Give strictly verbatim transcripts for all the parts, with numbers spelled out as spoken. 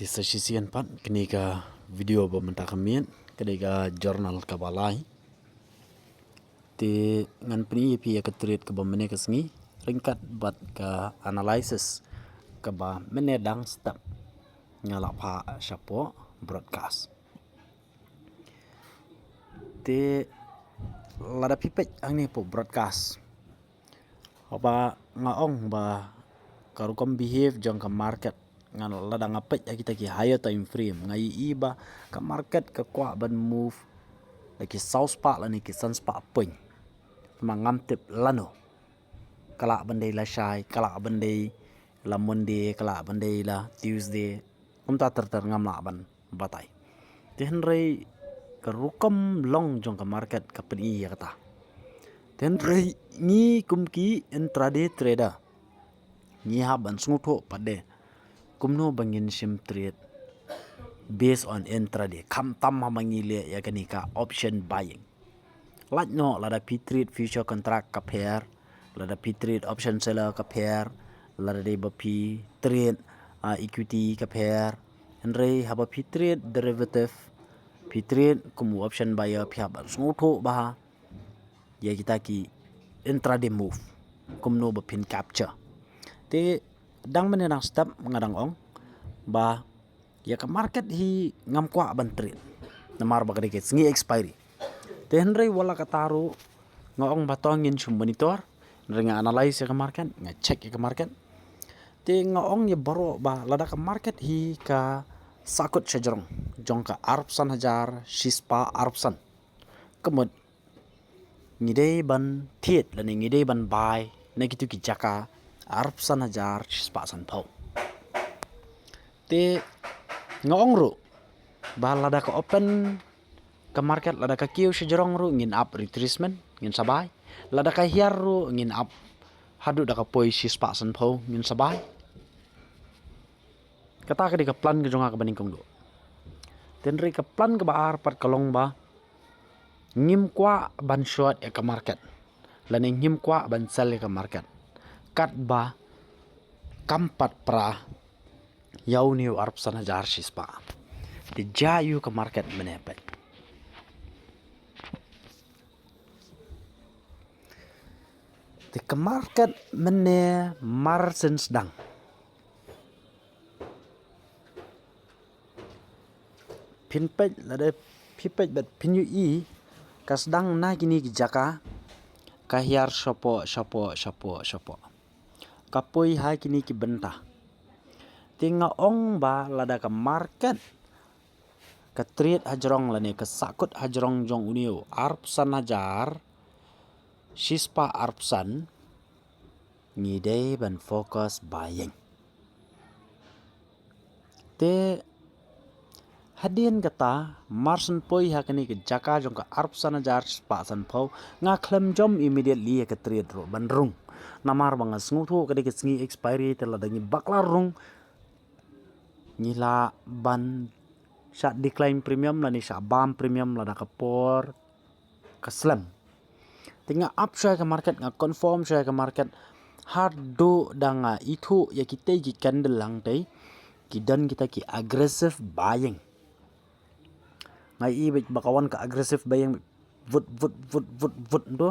Te sa shisien pat kane ka video ba mynta ka miet, kane ka journal kaba lai. Te ngan pyni ïa phi ïa ka trade kaba mynne ka sngi ryngkat bad ka analysis kaba mynne dang step nga la phah shapoh broadcast. Te lada phi peit hangne hapoh broadcast, haba nga ong ba ka rukom behave jong ka market, nga lada nga peit ha kita ki higher time frame, nga ïohi ba ka market ka kwah ban move da ki saw spah lane ki san spah point. Te ma ngam tip lano ka lah ban dei lashai, ka lah ban dei la Monday, ka lah ban dei la Tuesday. Kumta ter ter ngam lah ban batai. Te hynrei ka rukom long jong ka market ka pyni ïa kata. Te hynrei ngi kum ki intraday trader, ngi hap ban sngewthuh pat de kumno ba ngin shim trade based on intraday, khamtam haba ngi leh ïa kane ka option buying. Lait noh lada phi trade future contract ka pher, lada phi trade option seller ka pher, lada dei ba phi trade, ah, equity ka pher. Hynrei haba phi trade derivative, phi trade kum u option buyer, phi hap ban sngewthuh bha ïa kita ki intraday move, kumno ba phin capture. Te dang mynne dang step nga dang ong ba ïa ka market hi ngam kwah ban trade namar ba ka dei ka sngi expiry. Te hynrei wat la katta ruh nga ong ba to ngin shu monitor, hynrei nga analyse ïa ka market, nga check ïa ka market. Te nga ong ïa baroh ba lada ka market hi ka sahkut shajrong jong ka arphew san hajar shispah arphew san, ka mut ngi dei ban thied lane ngi dei ban buy na kitu ki jaka arphew san hajar shispah sanphew. Te nga ong ruh ba lada ka open ka market, lada ka kiew shajrong ruh ngin ap retracement, ngin sa buy. Lada ka hiar ruh ngin ap haduh da ka poi shispah sanphew, ngin sa buy. Kata ka dei ka plan ka jong nga kaba nyngkong duh. Te hynrei ka plan kaba ar pat ka long ba ngim kwah ban short ïa ka market lane ngim kwah ban sell ïa ka market katba kam pat pra ïa une u arphew san hajar shispah. Te jia ïa u ka market mynne pat. Te ka market mynne mar syn sdang. Phin peit lada phi peit bad phin ïohi ka sdang na kine ki jaka, ka hiar shapoh shapoh shapoh shapoh, ka poi ha kine ki bynta. Te nga ong ba lada ka market ka trade hajrong lane ka sahkut hajrong jong une u arphew san hajar shispah arphew san, ngi dei ban focus buying. Te hadien kata mar syn poi ha kane ka jaka jong ka arphew san hajar shispah sanphew, nga khlem jump immediately ïa ka trade ruh ban rung. Namar ba nga sngewthuh ka dei ka sngi expiry, te lada ngi bakla rung ngi lah ban shah decline premium lane shah bam premium lada ka por ka slem. Te nga ap shuwa ïa ka market, nga confirm shuwa ïa ka market. Haduh da nga ithuh ïa kitei ki candle hangtei ki don kita ki aggressive buying. Nga i beit ba ka wan ka aggressive buying, vut vut vut vut vut tu.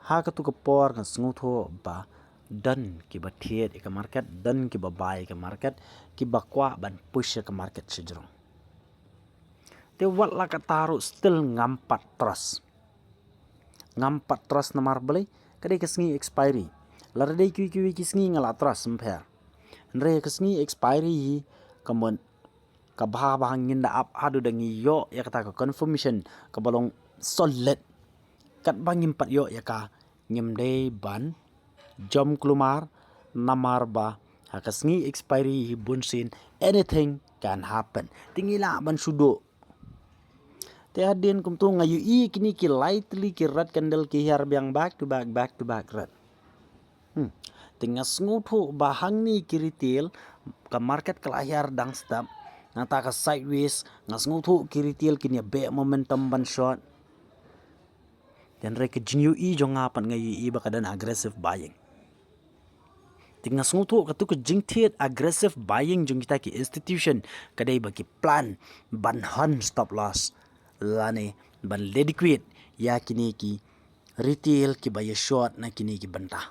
Ha katu ka por nga sngewthuh ba don kiba thied ïa ka market, don kiba buy ïa ka market, kiba kwah ban push ïa ka market shajrong. Te wat la katta ruh still ngam pat trust. Ngam pat trust namar balei? Ka dei ka sngi expiry. Lada dei kiwei kiwei ki sngi nga la trust, ym pher. Hynrei ka sngi expiry hi ka mut kaba bha ba ngin da ap haduh da ngi ïoh ïa kata ka confirmation kaba long solid. Katba ngim pat ïoh ïa ka, ngim dei ban jump kulmar, namar ba ha ka sngi expiry hi bunsien anything can happen. Te ngi lah ban shu duh. Te hadien kumtu nga ïohi kine ki lai tylli ki red candle ki hiar biang back to back, back to back red. Hmm. Te nga sngewthuh ba hangne ki retail, ka market ka la hiar dang step, nangta ka sideways, nga sngewthuh ki retail kin ïa beh momentum ban short. Te hynrei ka jingïohi jong nga pat nga ïohi ba ka don aggressive buying. Te nga sngewthuh katu ka jingthied aggressive buying jong kita ki institution ka dei ba ki plan ban hon stop loss lane ban liquidate ïa kine ki retail kiba ïa short na kine ki bynta.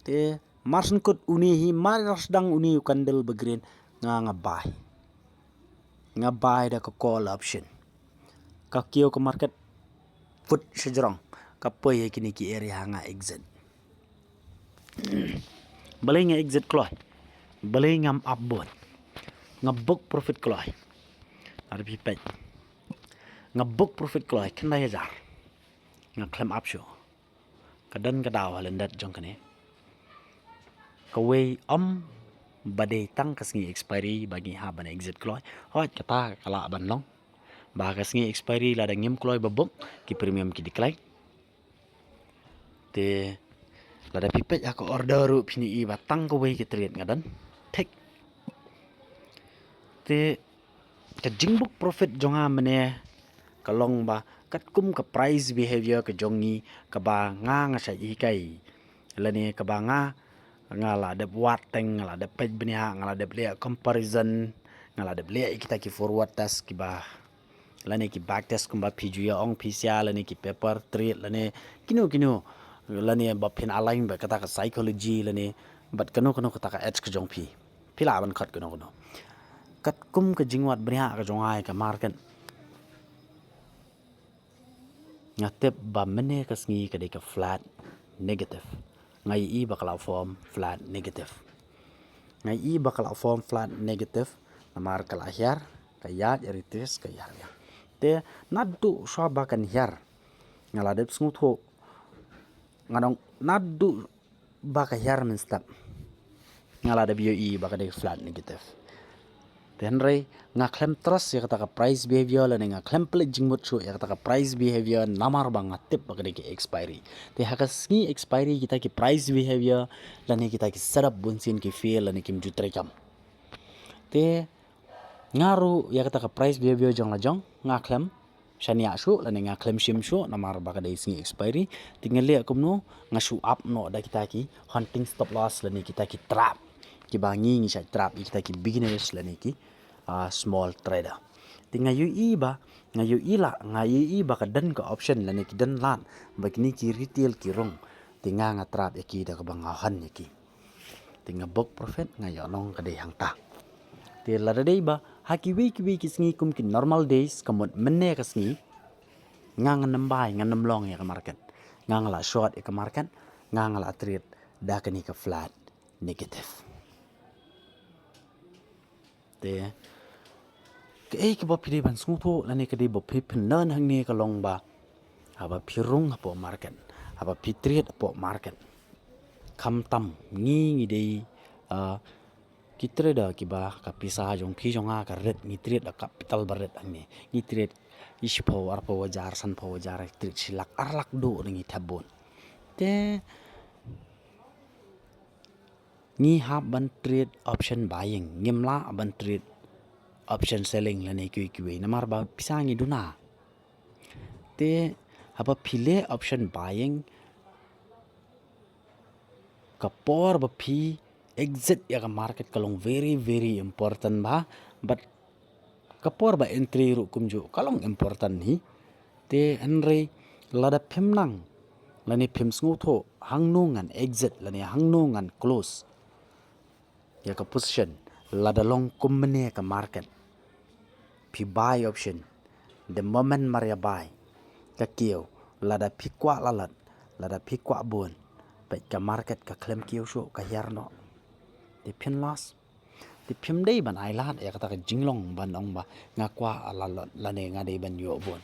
Te mar shen kut une hi, mar sdang une u candle ba green, nga nga buy. Nga buy da ka call option. Ka kiew ka market, put sha jrong, ka poi ïa kine ki area, nga exit. Balei nga exit kloi? Balei ngam ap bun? Nga book profit kloi? Ar bi peit. Nga book profit kloi khyndai hajar. Nga khlem ap shuh. Ka don ka daw ha lyndet jong kane. Kawei ym ba dei tang ka sngi expiry ba ngi hap ban exit kloi. Hooid, kata ka lah ban long ba ka sngi expiry lada ngim kloi ba book, ki premium ki decline. Te lada phi peit ha ka order ruh phin ïohi ba tang kawei ka trade nga don. Thik. Te ka jingbook profit jong nga mynne ka long ba katkum ka price behavior ka jong ngi, kaba nga nga shait hikai, lane kaba nga nga la dep wad teng, nga la dep peit bniah, nga la dep leh comparison, nga la dep leh kita ki forward test kiba, lane ki back test kumba phi ju ïa ong phi sha, lane ki paper trade, lane kino kino, lane ba phin align bad kata ka psychology, lane bad kano kano kata ka edge ka jong phi. Phi lah ban khot kano kano. Katkum ka jingwad bniah ka jong nga ïa ka market, nga tip ba mynne ka sngi ka dei ka flat negative. Nga ïohi ba ka la form flat negative. Nga ïohi ba ka la form flat negative namar ka la hiar, ka ïaid, retrace, ka hiar biang. Te naduh shuwa ba kan hiar, nga la dep sngewthuh, nga ong naduh ba ka hiar mynstep, nga la dep ïohi ba ka dei flat negative. Te hynrei nga khlem trust ïa kata ka price behavior, lane nga khlem pynleit jingmut shuh ïa kata ka price behavior namar ba nga tip ba ka dei ka expiry. Te ha ka sngi expiry kita ki price behavior lane kita ki setup bunsien ki fail lane kim ju treikam. Te nga ruh ïa kata ka price behavior jong la jong nga khlem shaniah shuh lane nga khlem shim shuh namar ba ka dei sngi expiry. Te nga leh kumno? Nga shu ap noh da kita ki hunting stop loss lane kita ki trap kiba ngi ngi shait trap ïa kita ki beginners lane ki, ah, small trader. Te nga ïohi ba, nga ïohi la, nga ïohi ba ka don ka option lane ki don lad ba kine ki retail ki rung. Te nga nga trap ïa ki da kaba nga hunt ïa ki. Te nga book profit, nga ïoh nong ka dei hangta. Te lada dei ba ha kiwei kiwei ki sngi kum ki normal days, ka mut mynne ka sngi, nga ngam buy, ngam long ïa ka market, nga nga la short ïa ka market, nga nga la trade da kane ka flat negative. Te kaei kaba phi dei ban sngewthuh lane ka dei ba phi pynlong hangne ka long ba haba phi rung hapoh market, haba phi trade hapoh market, khamtam ngi ngi dei, ah, ki trader kiba ka pisa jong phi jong nga ka rit, ngi trade da capital ba rit hangne, ngi trade shiphew arphew hajar, sanphew hajar, trade shi lak ar lak duh ngi thep bun. Te ngi hap ban trade option buying, ngim lah ban trade option selling lane kiwei kiwei namar ba pisa ngi duna. Te haba phi leh option buying, ka por ba phi exit ïa ka market ka long very very important ba, but ka por ba entry ruh kumjuh ka long important hi. Te hynrei lada phim nang lane phim sngewthuh hangno ngan exit lane hangno ngan close ïa ka position, lada long kum mynne ka market, phi buy option, the moment mar ïa buy ka kiew, lada phi kwah lalot, lada phi kwah bun, peit ka market ka khlem kiew shuh, ka hiar noh. Te phin loss. Te phim dei ban ai lad ïa kata ka jinglong ban ong ba nga kwah lalot lane nga dei ban ïoh bun.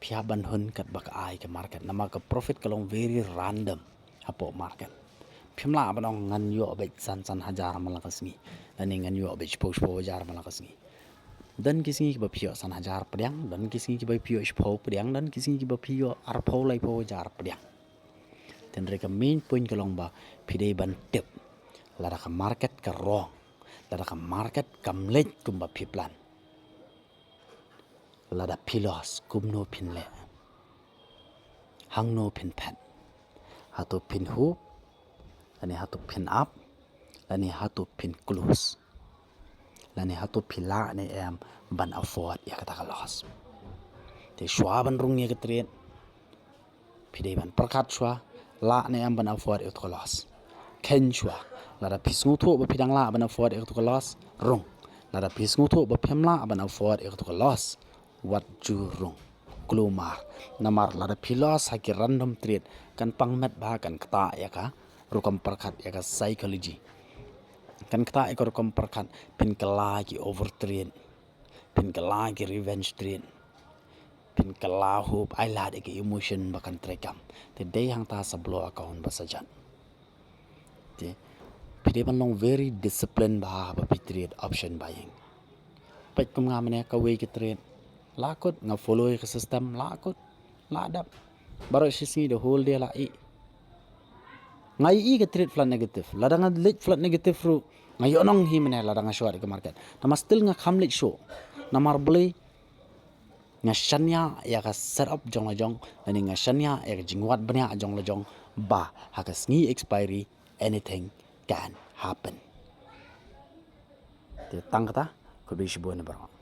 Phi hap ban hun katba ka ai ka market namar ka profit ka long very random hapoh market. Phim lah ban ong ngan ïoh beit san san hajar man la ka sngi lane ngan ïoh beit shiphew shiphew hajar man la ka sngi. Don ki sngi kiba phi ïoh san hajar pdiang, don ki sngi kiba phi ïoh shiphew pdiang, don ki sngi kiba phi ïoh arphew laiphew hajar pdiang. Te hynrei ka main point ka long ba phi dei ban tip lada ka market ka rong, lada ka market kam leit kumba phi plan. Lada phi loss kumno phin leh, hangno phin phet, hato phin hup lane hato phin ap, lane hato phin close, lane hato phi lah ne em ban afford ïa kata ka loss. Te shuwa ban rung ïa ka trade, phi dei ban pyrkhat shuwa, lah ne em ban afford ïa kata ka loss. Khein shuwa, lada phi sngewthuh ba phi dang lah ban afford ïa kata ka loss, rung. Lada phi sngewthuh ba phim lah ban afford ïa kata ka loss, wat ju rung. Kulmar, namar lada phi loss ha ki random trade, kan pang met bha, kan ktah ïa ka rukom pyrkhat, ïa ka psychology. Kan ktah ïa ka rukom pyrkhat, phin kylla ki overtrade, phin kylla ki revenge trade, phin kylla hoops, ai lad ïa ki emotion ba kan treikam. Te dei hangta sa blow account ba sa jat. Te phi dei ban long very disciplined bha haba phi trade option buying. Peit kum nga mynne kawei ka trade, la kut nga follow ïa ka system, la kut, la dep. Baroh shisngi the whole day la ïeh. Nga ïeh ka trade flat negative. Lada nga leit flat negative ruh, nga ïohnong hi mynne lada nga short ïa ka market. Namar still nga kham leit shuh. Namar balei? Nga shaniah ïa ka setup jong la jong, lane nga shaniah ïa ka jingwad bniah jong la jong, ba ha ka sngi expiry, anything can happen. Te tang kata, khublei shibun baroh.